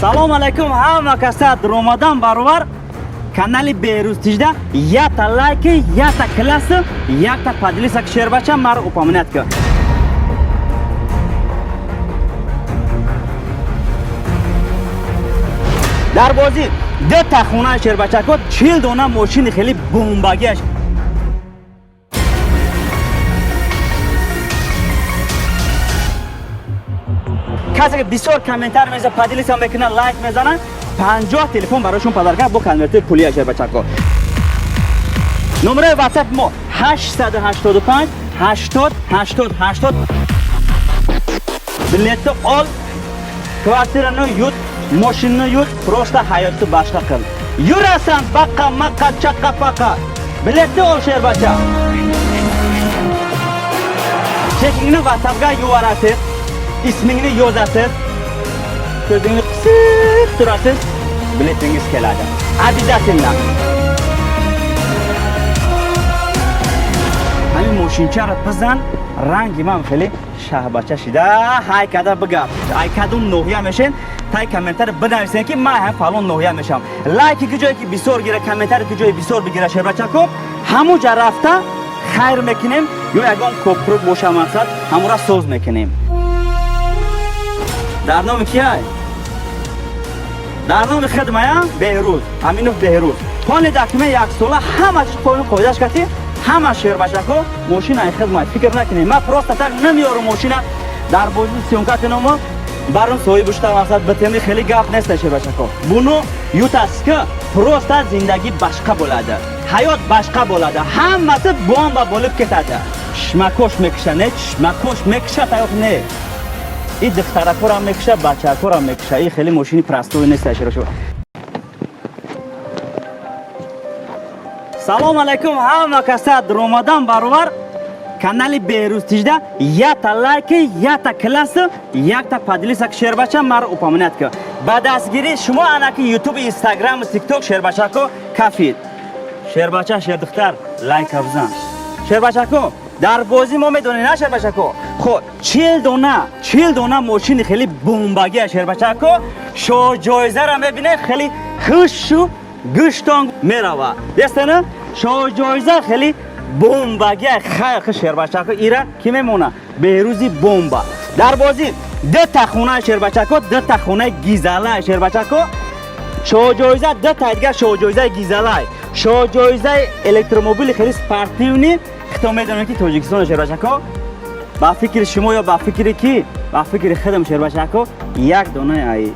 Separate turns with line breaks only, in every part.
Салом алейкум ҳама каса, ромадан баровар канали Беҳрӯз Тижда, якта лайки, якта классы, якта поделиться, шербача мар упоминать ка. Дар бозӣ дута хонаи шербачако, 40 дона мошини хеле бомбагиаш. Касе ки бисёр комментар меза, поделиться мекунад, лайк мезанад, 50 телефон барошон подарка бо конвертои пулия, шербачако. Номерои ватсап мо 885 80 80 80. Билетni ol, kvartirani yut, moshinani yut, просто hayotni boshqa qil. Yurasan baqa maqa chaqa paqa. Biletni ol, sherbacha. Chekingni WhatsAppga yuborasiz, ismingni yozasiz, ko'zingni qisib turasiz, biletingiz keladi. Обязательно. Ҳамин мошинчаро бизан, ранги ман хеле шаҳбача шида, ҳайкада бигап. Ай кадом ноҳия мешен, тай комментари бинависен, ки ман ҳам фалон ноҳия мешам. Лайки ки ҷое ки бисёр гира, комментари ки ҷое бисёр бигира, шербачако, ҳамун ҷа рафта хайр мекунем ё ягон копрук боша, мақсад ҳамура соз мекунем. Дар номи кияй? Дар номи хидмая Беҳрӯз Аминов Беҳрӯз. Полный документ, яксола, ҳама чиз полный қоидаш кати, ҳама, шербачако, мошина хидмат. Фикр накунед, ман просто так намеёрам мошина дар бозӣ съёмка кунам, баром соҳиб шуда, мақсад битеми хеле гап нест, шербачако. Буну ютаска просто зиндагӣ башқа bo'ladi, ҳаёт башқа bo'ladi, ҳаммasi бомба bo'lib ketadi. Чишмакош мекиша, не, чишмакош мекиша, таёқ не. И духтаракорам мекиша, бачакорам мекиша. И хеле мошини простой нест, шербачако. Салом алейкум ҳама каса, ромадан баровар канали Беҳрӯз Тижда, якта лайки, якта классы, якта поделиться, шербача мар упоминать ка. Ба дастгирии шумо анаки Ютуб, Инстаграму Тикток, шербачако, кафид. Шербача, шердухтар, лайка бизан. Шербачако, дар бозӣ мо медонем, на, шербачако? Хоб, 40 дона, 40 дона мошини хеле бомбагия, шербачако. Шоҳҷоизаро мебинед, хеле хушу гӯштон мерава. Дестана шоҳҷоиза хеле бомбагия, хайр, шербачако, ира ки мемона? Беҳрӯзи бомба. Дар бозӣ дута хонаи шербачако, дута хонаи гизалай, шербачако. Шоҳҷоиза дута дигар шоҳҷоизаи гизалай, шоҳҷоизаи электромобили хеле спортивный. Хито медонем, ки Тоҷикистон, шербачако, ба фикри шумо ё ба фикри ки, ба фикри худам, шербачако, як донаи ай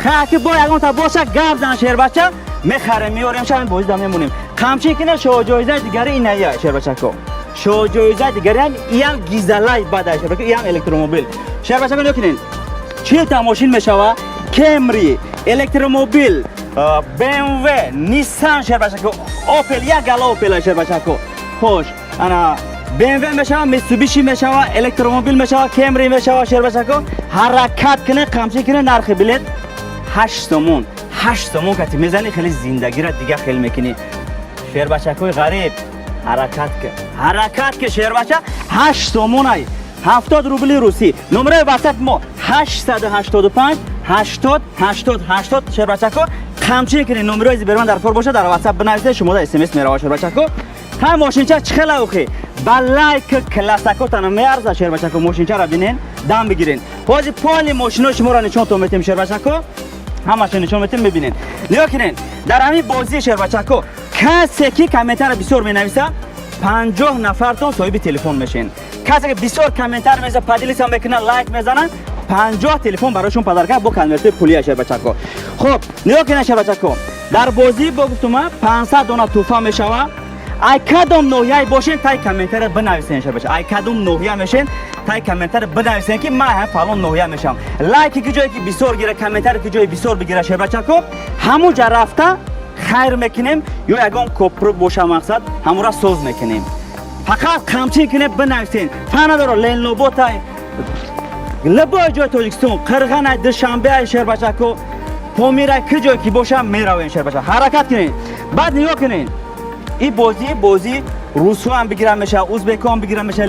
хаки бо ягонта боша, гап зан, шербача, мехарем, меорем, шами бозида мемонем. Қамчин кина шоҳҷоизаи дигари иная, шербачако. Шоҳҷоизаи дигари ҳам иам гизалай бада, шербачако, иам электромобил. Шербачако, нигоҳ 40 та мошин мешава: Кемри, электромобил, БМВ, Ниссан, шербачако, Опел, як гала Опел, шербачако. Хош, ана БМВ мешава, Митсубиши мешава, электромобил мешава, Кемри мешава, шербачако. Ҳаракат кунед, қамчи кунед, нархи билет 8 сомон. 8 сомон кати мезанӣ, хеле зиндагиро дига хел мекунӣ. Шербачакои ғариб, ҳаракат ки, ҳаракат ки, шербача, 8 сомонай, 70 рубли русӣ. Номерои ватсап мо 885 80 80 80. Шербачако, қамчин кунед, номерои зиберман дар кор боша, дар ватсап бинависед, шумода смс мерава, шербачако. Ҳа, мошинча чӣ хела ухи? Ба лайк классакотана меарза, шербачако. Мошинчаро бинен, дам бигирен. Ҳозир полный мошинои шуморо нишонтон метем, шербачако, ҳамаша нишон метем, мебинен. Нигоҳ кунед, дар ҳамин бозии, шербачако, касе ки комментарро бисёр менависа, 50 нафартон соҳиби телефон мешен. Касе ки бисёр комментар меза, поделиться мекунад, лайк мезанад, 50 телефон барошон подарка бо конвертои пулия, шербачако. Хоб, нигоҳ кунед, шербачако, дар бозӣ бо гуфтума 500 дона тӯҳфа мешава. Ай кадом ноҳияй бошен, тай комментария бинависен, шербача. Ай кадом ноҳия мешен, тай комментария бинависен, ки ман ҳам фалон ноҳия мешавам. Лайки ки ҷое ки бисёр гира, комментари ки ҷое бисёр бигира, шербачако, ҳамун ҷа рафта хайр мекунем ё ягон копрук боша, мақсад ҳамура соз мекунем. Фақат қамчин кунед, бинависен. Фа надоро, Леноботай, любой ҷои Тоҷикистон, Қирғанай, Душанбеай, шербачако, Помирай, ки ҷое ки боша, меравем, шербача. Ҳаракат кунед. Баъд нигоҳ кунед, и бозӣ, бозӣ русҳо ҳам бигиран мешава, узбекҳо ҳам бигиран мешава,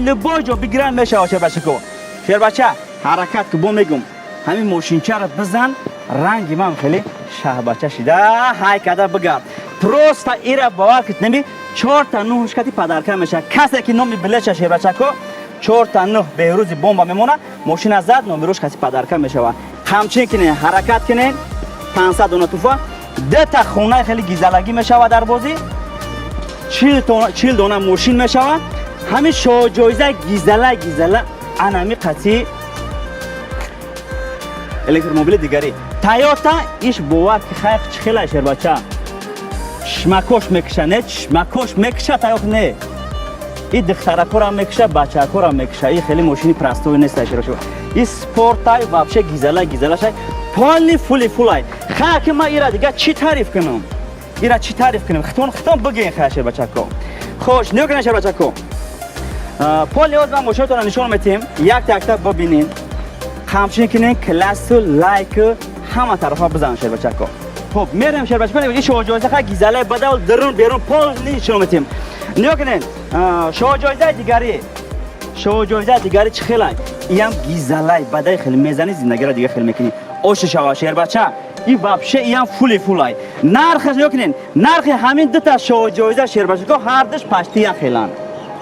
любой ҷо бигиран мешава, шербачако. Шербача, ҳаракат ку, бо мегум, ҳамин мошинчаро бизан. Ранги ман хеле шаҳбача шида, ҳай када бигард. Просто ира бовар кит, неми чорта нӯҳш кати подарка мешавад. Касе ки номи билетша, шербачако, чорта нӯҳ Беҳрӯзи бомба мемонад, мошина зад, номерош каси подарка мешавад. Ҳамчин кинен, ҳаракат кинен. 500 дона туфа, дета хонаи хеле гизалагӣ мешавад дар бозӣ, 40 дона мошин мешавад. Ҳамин шоҳҷоиза гизала гизала анами қатъи электромобили дигари Тойота иш. Бовар ки хайр, чӣ хела, шербача, чишмакош мекиша, не, чишмакош мекиша. Тайёк не, и духтаракорам мекиша, бачакорам мекиша. И хеле мошини простой нест, шербача, и спортай, вообще гизала гизалашай, полный фули фулай. Ха, ки ма ира дига чӣ таъриф кунам, ира чӣ таъриф кунам? Хитон хитон бигӯен. Ха, шербачако, хош, нигоҳ кунед, шербачако, поли оз ман мошинатонро нишон метиҳем, якта якта бибинен. Ҳамчунин кинен, классу лайку ҳама тарафа бизан, шербачако. Хуб, мерем, шербачако. Ин шоҳҷоиза ха гизалаи бадал, дарун берун полный нишон метиҳем. Нигоҳ кунед, шоҳҷоизаи дигари, шоҳҷоизаи дигари чӣ хелай? Иам гизалай бадай, хеле мезани, зиндагиро дига хел мекунӣ. Оши шава, шербача, и вообще иам фули фулай. Нархаш нигоҳ кунед, нархи ҳамин дута шоҳҷоиза, шербачако, ҳардуш почти як хеланд,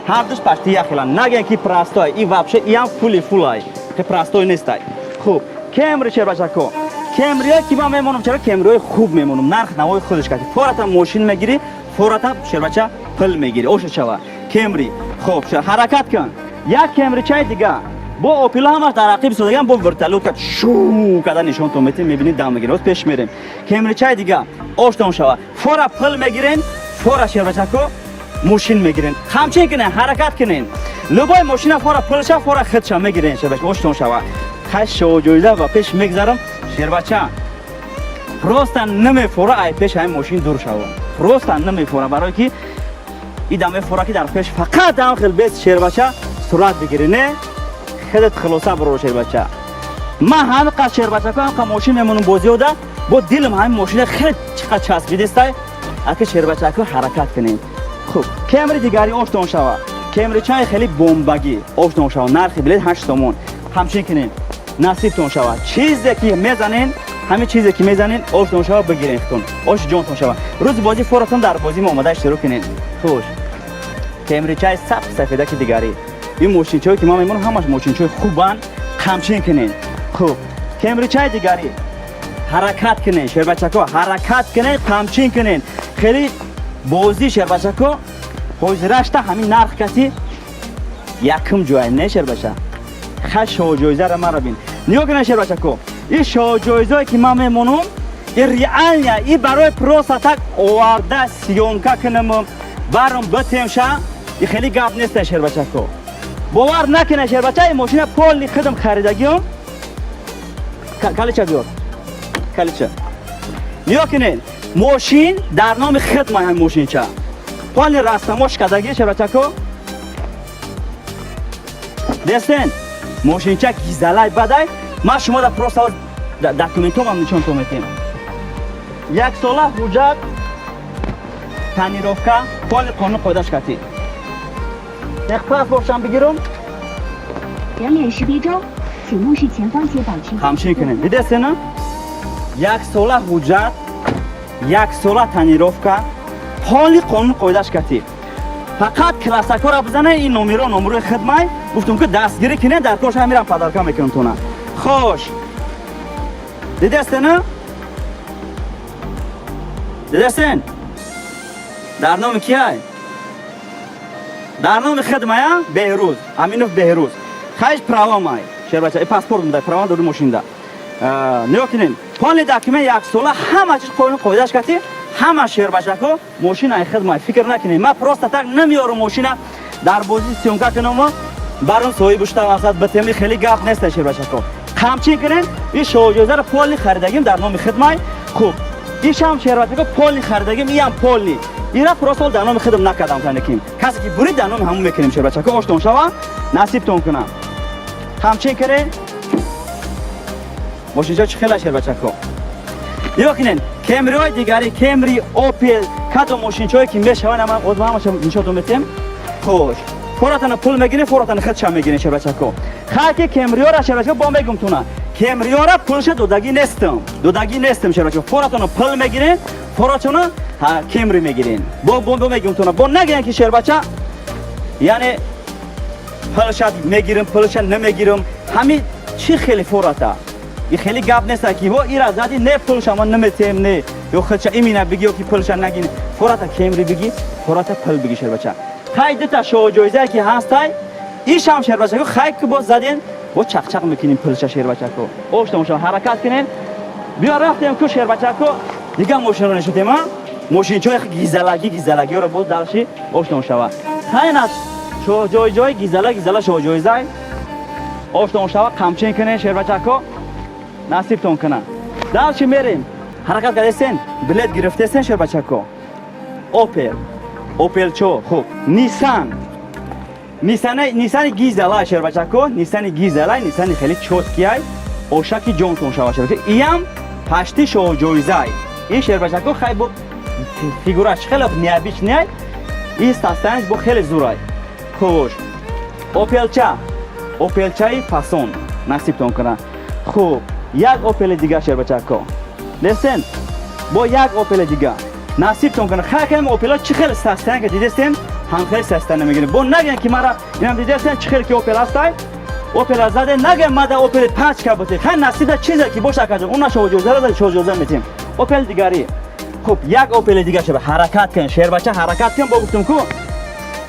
ҳардуш почти як хеланд. Нагӯян ки простой. И вообще иам фули фулай, ки простой нестай. Хуб, Кемри, шербачако, Кемриё ки ман мемонам, чаро Кемриёи хуб мемонам? Нарх навои худаш кати фората мошин мегирӣ, фората, шербача, пул мегирӣ. Оша шава, Кемри. Хуб, ҳаракат кун. Як Кемричаи дига бо Опело, ҳамаш дар ақиб истодаган, бо вертолёт кад шу када нишонтон метем, мебинед, дам мегирем. Боз пеш мерем. Кемричаи дига оштон шава, фора пул мегирен, фора, шербачако, мошин мегирен. Ҳамчин кунен, ҳаракат кунен. Любой мошина фора пулша, фора худша мегирен, шербача, оштон шава. Хай, шоҳҷоиза ва пеш мегзарам, шербача. Просто намефора ай пеш ҳамин мошин дур шава, просто намефора, барое ки ида мефора, ки дар пеш фақат ам хел бес, шербача, сурат бигирӣ, не худат хулоса биро, шербача. Ман ҳамин қад, шербачако, ҳам қад мошин мемонам бозиёда, бо дилам ҳамин мошина хеле чӣ қад часпидистай. Аки, шербачако, ҳаракат кунем. Хуб, Кемри дигари оштон шава, Кемричаи хеле бомбагӣ оштон шава. Нархи билет 8 сомон. Ҳамчин кунем, насибтон шавад. Чизе ки мезанен, ҳамин чизе ки мезанен, оштон шава, бигирен хитон, ош ҷонтон шава. Рӯзи бозӣ форатон дар бозӣ мо омода иштирок кунен. Хуш, Кемричаи саб сафедаки дигарӣ. Ин мошинчое ки ман мемонам, ҳамаш мошинчои хубанд. Ҳамчин кунен. Хуб, Кемричаи дигарӣ. Ҳаракат кунен, шербачако, ҳаракат кунен, қамчин кунен. Хеле бозӣ, шербачако, ҳозирашта ҳамин нарх каси якум ҷоя, не, шербача? Ха, шоҳҷоизаро маро бин, нигоҳ кунен, шербачако. Ин шоҳҷоизое ки ман мемонам, ин реально, и барои просто так оварда съёмка кунам, барам битемша, и хеле гап неста, шербачако. Бовар накунед, шербача, ин мошина полный худам харидагиём. Калича биёр, калича. Нигоҳ кунед, мошин дар номи худ ман. Ҳамин мошинча полный растамош кардагӣ, шербачако, дестен, мошинча гизалай бадай. Ман шумо да просто документомам нишонтон метем. Як сола ҳуҷҷат, тонировка, полный қонун қоидаш катӣ. Техпаспортшам бигирум.
人脸识别中，请目视前方且保持。
Ҳамчин кунем, дидестена, як сола ҳуҷҷат, як сола тонировка, полный қонун қоидаш катӣ. Фақат классакора бизане. Ин номеро номерои хидмай. Гуфтум, ки дастгирӣ кине, дар корша мирам, подарка мекунам тона. Хош, дидестена, дидестен, дар номи кияй? Дар номи хидмая, Беҳрӯз Аминов Беҳрӯз. Хайш, правамай, шербача, паспорт мудай, права дори мошинда. Нигоҳ кунед, полный документ, як сола, ҳама чиз қонун қоидаш кати. Ҳама, шербачако, мошина хидмай. Фикр накунед, ман просто так намеёрам мошина дар бозӣ съёмка кунам, баром соҳиб шуда, мақсад битеми. Хеле гап неста, шербачако. Қамчин кунед. Ин шоҳҷоизаро полный харидагим, дар номи хидмай. Хуб, ишам, шербачако, полный харидагим, иам полный. Ира просто дар номи худам накардам, танеким. Касе ки бурид, дар номи ҳамон мекунем, шербачако. Оштон шава, насибтон кунам. Ҳамчин кунед. Мошинчо чӣ хела, шербачако, нигоҳ кунед. Кемриҳои дигари, Кемри, Опел, кадом мошинчое ки мешаванд, ҳамаша нишонтон метиҳем. Хош, форатана пул мегирем, форатана худша мегирем, шербачако. Хай, ки Кемриёра, шербачако, бо мегум туна. Кемриёра пулша додагӣ нестам, додагӣ нестам, шербача. Форатона пул мегирен, форатона Кемри мегирен. Бо мегим тона, бо нагирен ки, шербача, яъне пулша мегирам, пулша намегирам. Ҳами чӣ хеле фората и хеле гап неста ки во ира зади, не, пулша ма наметем, не, ё худша имина биги, ё ки пулша нагин. Фората Кемри биги, фората пул биги, шербача. Хай, дута шоҳҷоизае ки ҳастай, ишам, шербачако. Хай, ки боз заден, бо чақчақ мекунем пулша, шербачако. Оштомоша ҳаракат кунем. Биё, рафтем ку, шербачако, дига мошинро нишотем. А мошинчои гизалагӣ, гизалагиёро боз дарши ошно шава. Хайнас шоҳҷои гизала, гизала шоҳҷоизай оштон шава. Қамчин кунен, шербачако, насибтон кунад. Дальше мерем. Ҳаракат кардесен, билет гирифтесен, шербачако. Опел, Опелчо. Хуб, Нисан, Нисани гизалай, шербачако, Нисани гизалай, Нисани хеле чёткий ай. Ошаки ҷонтон шава, шербачако. Иям пашти шоҳҷоизай ин, шербачако. Хай, бо фигураш хеле необычный ай и состояние ш бо хеле зурай. Хуш, Опелча, Опелчаи фасон, насибтон кунад. Хуб, як Опели дига, шербачако, дестен, бо як Опели дига, насибтон кунад. Хайкам Опела чӣ хеле состояние дидестен, ҳам хеле состояние мегирем. Бо нагӯям ки мара инам дидестен, чӣ хеле ки Опел ҳастай. Опела заде, нагӯям мада Опели пачка бутед. Хай, насиба чизе ки боша, акаҷон, уна шоҳҷоизаро зади, шоҳҷоиза метем. Опел дигари. Хуб, як Опели дига шеба. Ҳаракат кун, шербача, ҳаракат кун. Бо гуфтум ку,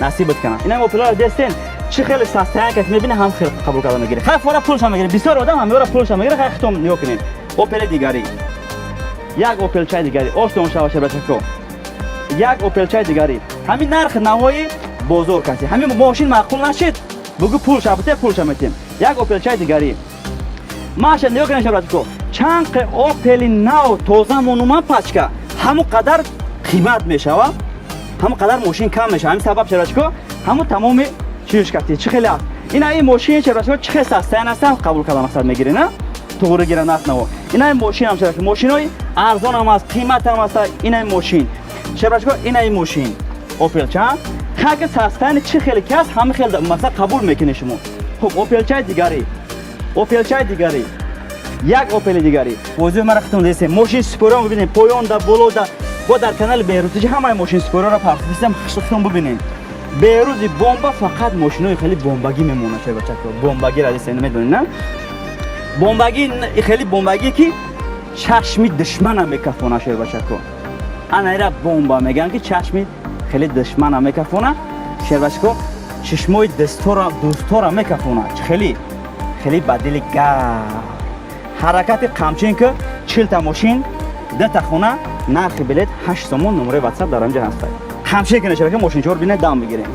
насибат кунад. Инам Опеларо дестен, чӣ хеле состояние ки мебини, ҳам хеле қабул карда мегирӣ. Хай, фора пулша мегирӣ. Бисёр одам ҳамёра пулша мегирӣ. Хай, хитом нигоҳ кунед. Опели дигари, як Опелчаи дигари, оштон шава, шербачако, як Опелчаи дигари. Ҳамин нарх навои бозор каси. Ҳамин мошин маъқул нашид, бугӯ, пулша бите, пулша метем. Як Опелчаи дигари. Маша, нигоҳ кунед, шербачако, чанд қе Опели нав тоза монуман пачка, ҳамон қадар қимат мешава, ҳамон қадар мошин кам мешава. Ҳамин сабаб, шербачако, ҳамон тамоми чизш кати чӣ хеле аст. Ина ин мошин, шербачако, чӣ хел состояние аст, қабул карда мақсад мегирӣ, на туғри гира нарх наво. Ина ин мошин ҳам, шербачако, мошинои арзон ҳам аст, қимат ҳам аст. Ина ин мошин, шербачако, ина ин мошин Опелча. Хаки состояние чӣ хеле ки аст, ҳама хел мақсад қабул мекунед шумо. Хуб, Опелчаи дигари, Опелчаи дигари, як Опели дигари. Возиҳои мара хитон десем, мошин супориҳо бибинем, поёнда, болода. Бо дар канали Беҳрӯзичи ҳамаи мошин супориҳоро партофистам, хитон бибинем. Беҳрӯзи бомба фақат мошинои хеле бомбагӣ мемонад, шербачако. Бомбагӣ радисе намедонед, на? Бомбагӣ, хеле бомбагӣ, ки чашми душмана мекафона, шербачако. Ана ира бомба мегӯянд, ки чашми хеле душмана мекафона, шербачако, чишмои дӯстора мекафона. Хеле хеле ба дили гап. Ҳаракати қамчин ки 40-та мошин, 2-та хона, нархи билет 8 сомон, номерои Ватсап дар ҳамҷа ҳастад. Қамчин ки нешава, ки мошинчор бинед, дам бигирем.